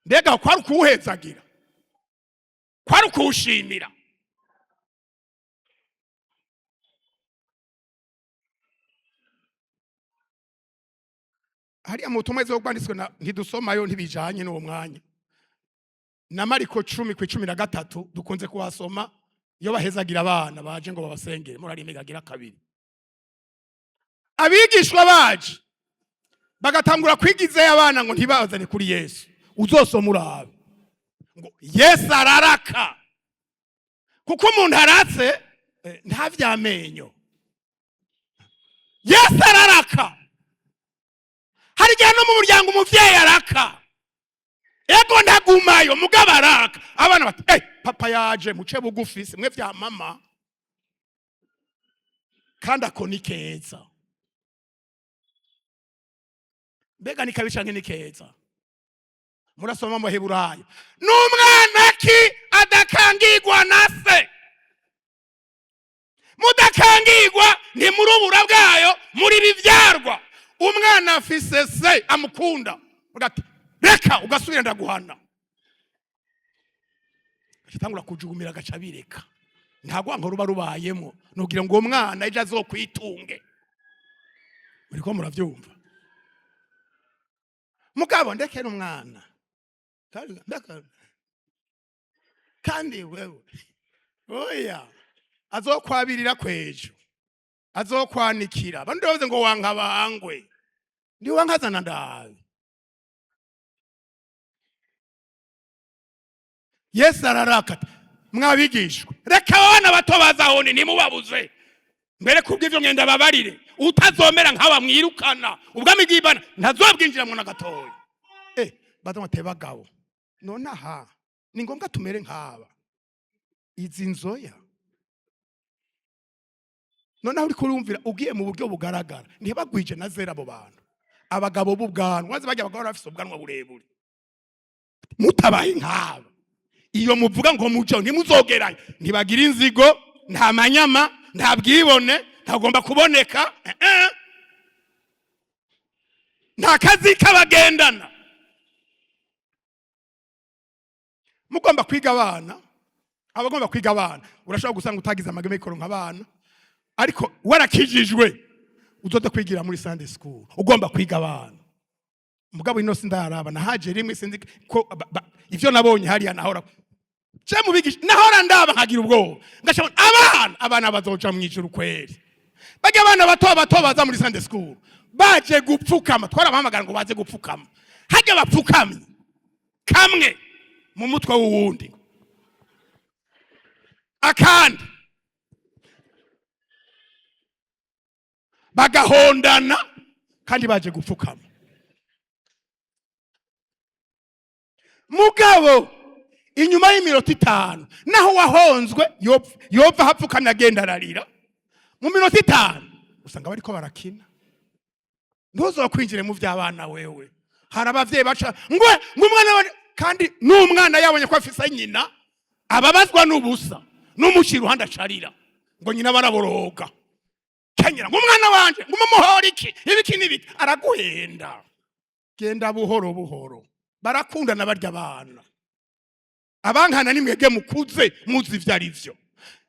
Mbega kwari ukuwuhezagira, kwari ukuwushimira? Hariya mu butumwa bwiza bwanditswe na, ntidusomayo, ntibijanye n'uwo mwanya, na Mariko 10:13 dukunze kuhasoma. Iyo bahezagira abana baje ngo babasengere, murarime gagira kabiri. Abigishwa baje bagatangura kwigizayo abana ngo ntibazane kuri Yesu. Uzosoma urabe ngo Yesu araraka, kuko umuntu aratse nta vyamenyo. Yesu araraka. Hari igihe no mu muryango umuvyeyi araka, ego ntagumayo, mugabo araka. Abana bati: "Hey, papa yaje, muce bugufi." Simwe vya mama, kandi ako ni keza. Mbega ni kabi canke ni keza? Murasoma mu Baheburayo: n'umwana ki adakangirwa na se? Mudakangirwa ntimurubura bwayo, muri bivyarwa. Umwana afise se amukunda, ugati reka, ugasubira ndaguhana, agaca kujugumira, agaca bireka. Nta rwango ruba rubayemo, nugira ngo uwo mwana ejo azokwitunge. Muriko muravyumva? Mugabo ndekera umwana kandi wewe oya, azokwabirira kwejo, azokwanikira. Abandi bavuze ngo wanka bangwe, ndi wankazana ndabe. Yesu ararakata: "Mwabigishwa, reka abana bato bazahone, ntimubabuze. Mbere kubw'ivyo mwenda babarire, utazomera nk'aba mwirukana, ubwami bw'Imana ntazobwinjiramwo na gatoya." Baza bagabo, none aha ni ngombwa tumere nk'aba izi nzoya? Noneho uriko urumvira ugiye mu buryo bugaragara, ntibagwije na zera abo bantu, abagabo b'ubwanwa baze bajya, abagabo bafise ubwanwa burebure. Mutabaye nk'aba, iyo muvuga ngo muco ntimuzogeranye, ntibagira inzigo, nta manyama, nta bwibone, ntagomba kuboneka, nta kazi kabagendana. Mugomba kwiga abana, abagomba kwiga abana, urashobora gusanga utagize amagame nka abana, ariko warakijijwe, uzoza kwigira muri Sunday school. Ugomba kwiga abana, mugabo ino sindaraba, nahaje rimwe, sinzi ko ivyo nabonye hariya nahora je mubigisha, nahora ndaba nkagira ubwoba, ngashobona abana bazoja mu ijuru kweri. Bajya abana bato bato baza muri Sunday school baje gupfukama, twarabahamagara ngo baze gupfukama, hajya bapfukamye kamwe mu mutwe w'uwundi, akandi bagahondana, kandi baje gupfukama. Mugabo inyuma y'iminota 5, naho wahonzwe yopfa hapfukamye agenda ararira, mu minota 5 usanga bariko barakina. Ntuzokwinjire mu vy'abana wewe. Hari abavyeyi baca ngo umwana kandi n'umwana yabonye ko afise nyina ababazwa n'ubusa, n'umuci iruhande acarira ngo nyina baraboroga. Kenyera ngo umwana wanje ngo umuhora iki ibiki n'ibiki, araguhenda. Genda buhoro buhoro, barakundana barya abana. Abankana ni mwebwe mukuze muzi ivyo ari vyo.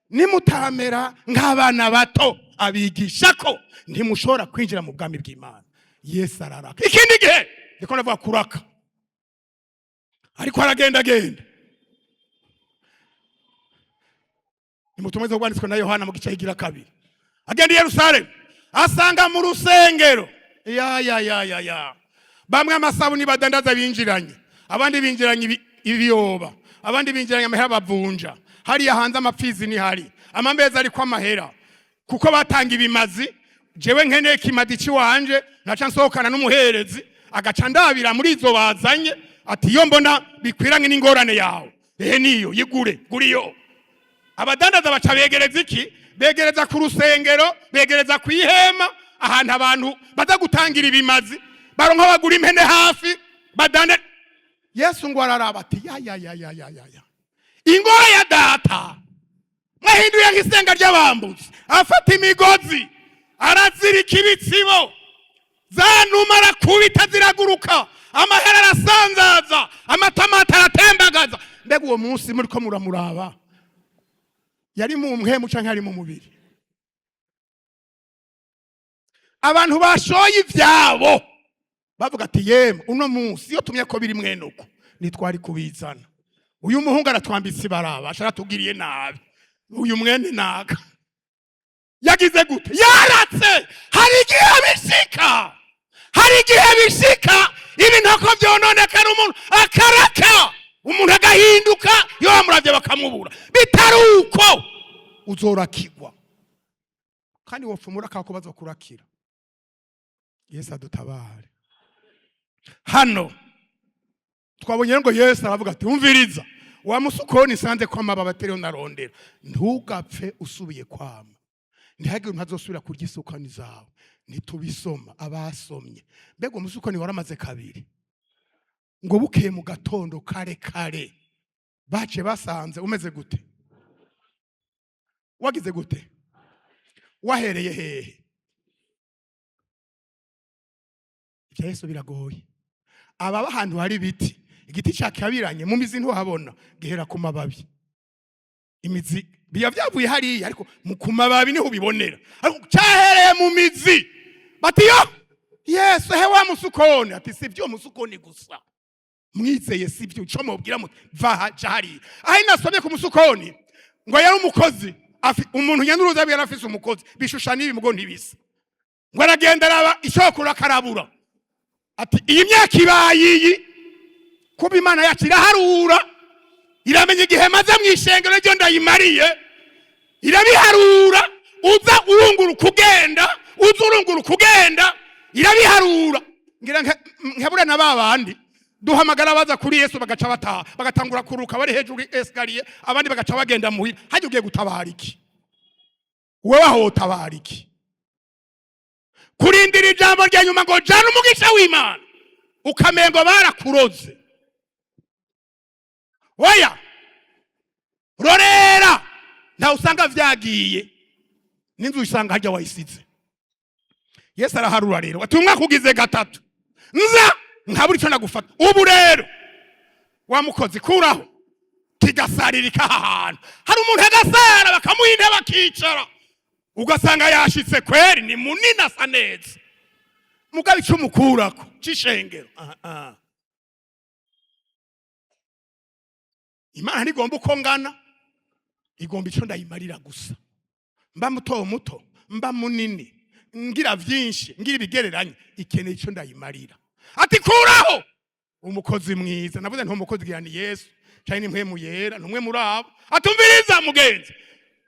Nimutamera nk'abana bato, abigisha ko ntimushobora kwinjira mu bwami bw'Imana. Yesu araraka. Ikindi gihe ndiko ndavuga kuraka, ariko aragenda agenda. Nimutumwe zo bwanditswe na Yohana mu gice higira kabiri, agenda i Yerusalemu, asanga mu rusengero ya ya ya ya ya bamwe amasabuni badandaza binjiranye, abandi binjiranye ibiyoba, abandi binjiranye amahera bavunja hariya hanze, amapfizi ni hari amameza ariko amahera, kuko batanga ibimazi. Jewe nkeneye kimazi ciwanje, naca nsohokana n'umuherezi, agaca ndabira muri izo bazanye, ati: "Iyo mbona bikwiranye n'ingorane yawe, ehe niyo yigure, guriyo." Abadandaza baca begereza iki? Begereza ku rusengero, begereza ku ihema, ahantu abantu baza gutangira ibimazi, baronka bagura impene hafi badande. Yesu ngo araraba ati: "Ya ya ya ya ya ya ya, ingoro ya data mwahinduye nk'isenga ry'abambuzi." Afata imigozi arazirika ibitsibo, za numa arakubita ziraguruka, amahera arasanzaza, amatomati aratembagaza. Mbega uwo munsi muriko muramuraba, yari mu mpwemu canke yari mu mubiri? Abantu bashoye ivyabo bavuga ati: "Yemwe, uno munsi iyo tumye ko biri mwene uko ntitwari kubizana. Uyu muhungu aratwambitse ibaraba, aratugiriye nabi." Uyu mwene naka yagize gute? Yaratse. Hari igihe bishika, hari igihe bishika ibintu ko byononekara, umuntu akaraka, umuntu agahinduka, iyo bamuravye bakamubura. Bitari uko uzorakigwa, kandi wopfumura kako bazokurakira. Yesu adutabare. Hano twabonye ngo Yesu aravuga ati: "Umviriza wa musukoni, nsanze ko amababa atariyo narondera. Ntugapfe usubiye kwama, ntihagire umuntu azosubira kurya isukani zawe." Ntitubisoma? Abasomye, mbega umusukoni waramaze kabiri? Ngo bukeye mu gatondo kare kare baciye basanze umeze gute? Wagize gute? Wahereye hehe? Ibya Yesu biragoye. Ababa ahantu hari ibiti, igiti cakabiranye mu mizi ntuhabona, gihera ku mababi. Imizi biya byavuye hariya, ariko ku mababi niho ubibonera, ariko cyahereye mu mizi. Bati: "Yo Yesu, he wa musukoni?" Ati: "Si byo musukoni gusa mwizeye, si byo ico mubwira muti va ja hariya." Aho nasomye ku musukoni ngo yari umukozi, umuntu nyanuruza yari afise umukozi, bishushanya ibi mugo ntibisa. Ngo aragenda araba ishokura akarabura, ati: "Iyi myaka ibaye iyi." Kuba Imana yacu iraharura, iramenya igihe maze mu ishengero ryo ndayimariye, irabiharura. Uza urunguruka ugenda, uza urunguruka ugenda, irabiharura. Ngira nkebure na ba bandi duhamagara baza kuri Yesu, bagaca bataha, bagatangura kuruka bari hejuru escalier, abandi bagaca bagenda muhira. Hajya ugiye gutabara iki? Wewe aho wotabara iki? Kurindira ijambo rya nyuma ngo jana umugisha w'Imana, ukamengo barakuroze. Oya, rorera, ntawe usanga vyagiye n'inzu usanga harya wayisize. Yesu araharura rero, ati: "Umwaka ugize gatatu nza nkabura icyo nagufata. Ubu rero wa mukozi, kuraho kigasaririka." Aha hantu hari umuntu agasara, bakamuha intebe akicara, ugasanga yashitse kweri, ni munini, asa neza, mugabo icyo umukurako c'ishengero, aha, aha. Imana ntigomba uko ngana, igomba icyo ndayimarira gusa. Mba muto muto, mba munini, ngira vyinshi, ngira ibigereranye, ikeneye icyo ndayimarira. Ati: "Kuraho." Umukozi mwiza, navuze nti umukozi gira ni Yesu cyane, ni mpwemu yera, numwe muri abo. Atumviriza mugenzi,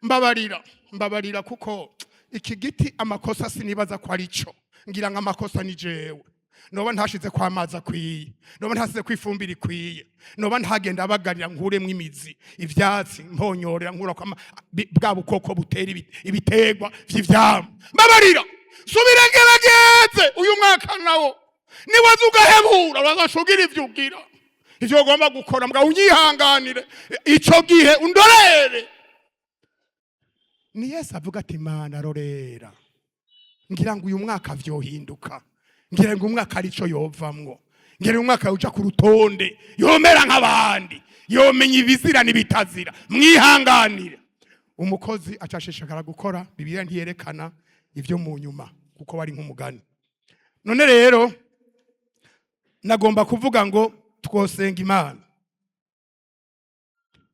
mbabarira, mbabarira, kuko iki giti amakosa sinibaza ko ari cyo. Ngira ngo amakosa ni jewe, noba ntashize ko amazi akwiye, noba ntasize ko ifumbire ikwiye, noba ntagenda abagarira nkuremwo imizi, ivyatsi mponyorera, nkura ko bwa bukoko butera ibiterwa vy'ivyamwa. Mbabarira, subira, ngerageze uyu mwaka nawo. Niwaza ugahebura, uraza ugira ivyo ugira, ivyo ugomba gukora, mbwa unyihanganire ico gihe undorere. Ni Yesu avuga ati: "Mana, rorera, ngira ngo uyu mwaka vyohinduka, ngira ngo umwaka arico yovamwo, ngira ngo umwaka uja ku rutonde, yomera nk'abandi, yomenya ibizira n'ibitazira, mwihanganire." Umukozi acashishikara gukora. Bibiliya ntiyerekana ivyo mu nyuma kuko wari nk'umugani. None rero nagomba kuvuga ngo twosenga Imana.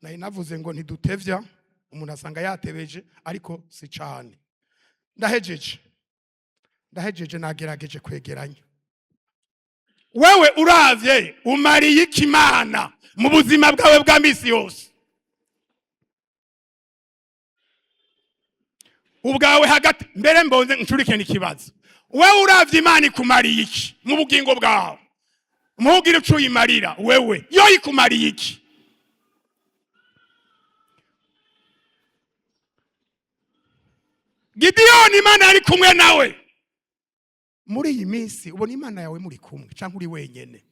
Nari navuze ngo ntidutevya, umuntu asanga yatebeje, ariko si cane. Ndahejeje, ndahejeje, nagerageje kwegeranya. Wewe uravye, umariye iki Imana mu buzima bwawe bwa misi yose? Ubwawe hagati mbere mbonze ncurike n'ikibazo. Wewe uravye, Imana ikumariye iki mu bugingo bwawe? Ntugire ico uyimarira wewe, yo ikumariye iki? Gidiyoni, Imana yari kumwe nawe. Muri iyi minsi ubona Imana yawe muri kumwe canke uri wenyene?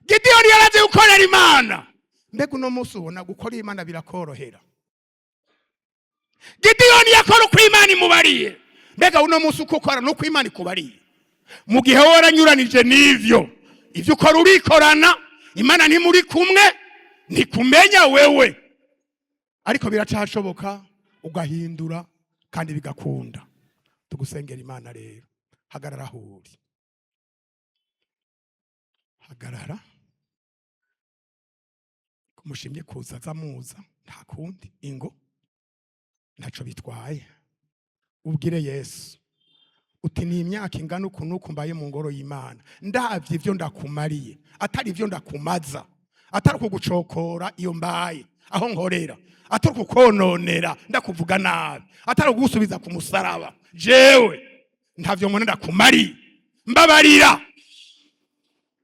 Gidiyoni yarazi gukorera Imana. Mbega uno munsi ubona gukora Imana birakorohera? Gidiyoni yakora uko Imana imubariye. Mbega uno munsi uko ukora nuko Imana ikubariye? Mu gihe waranyuranije n'ivyo, ivyo ukora urikorana, Imana ntimuri kumwe, ntikumenya wewe. Ariko biracashoboka ugahindura kandi bigakunda. Tugusengera Imana rero. Hagarara aho uri, hagarara. Kumushimye kuza aza muza, nta kundi ingo. Ntaco bitwaye, ubwire Yesu uti: "Ni imyaka ingana uku n'uku mbaye mu ngoro y'Imana, ndavye ivyo ndakumariye, atari ivyo ndakumaza, atari ukugucokora iyo mbaye aho nkorera, atari ukukononera ndakuvuga nabi, atari ukugusubiza ku musaraba, jewe ntavyo mbona ndakumariye, mbabarira."